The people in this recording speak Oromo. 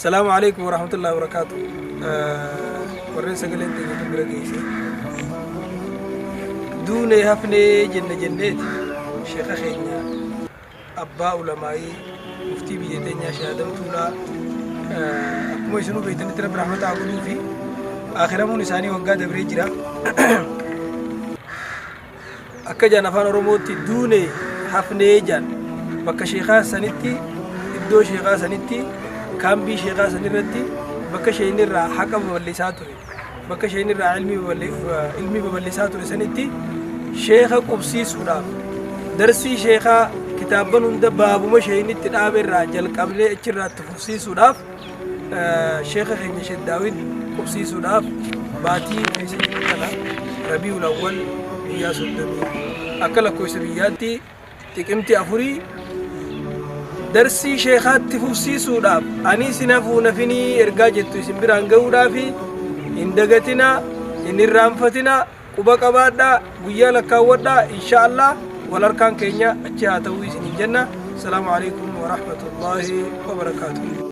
Salaamu alaikum warahmatullahi wabarakaatu. Warreen sagaleen teenya tun bira geesse. Duunee hafnee jenna jenneeti sheekha keenya abbaa ulamaayii muftii biyya teenyaa Sheekh Adam Tuulaa akkuma isinuu beektanitti rabbi rahmata haa godhuu fi akhiramuun isaanii waggaa dabree jira. Akka jaan afaan Oromootti duune hafnee jaan bakka sheekaa sanitti, iddoo sheekaa sanitti, kaambii sheekaa sanirratti, bakka sheeyni irraa haqa babal'isaa ture, bakka sheeyni irraa ilmii babal'isaa ture sanitti sheeka qubsiisuudhaaf, darsii sheekaa kitaabban hunda baabuma sheeyni itti dhaabe irraa jalqabnee achirraa itti fufsiisuudhaaf, Sheekha keenya Sheekh Daawid qubsiisuudhaaf baatii keessa jiru kana Rabiul Awwal guyyaa 30 akka lakkoofsa biyyaatti Xiqimti 4 darsii sheekaatti fufsiisuudhaaf, ani isin hafuu nafinii ergaa jettu isin biraan gahuudhaaf hin dagatinaa, hin irraanfatinaa, quba qabaadhaa, guyyaa lakkaawwadhaa. Insha Allah wal harkaan keenya achi haa ta'uu isiniin jenna. Asalaamu alaikum warahmatullaahi wabarakaatuh.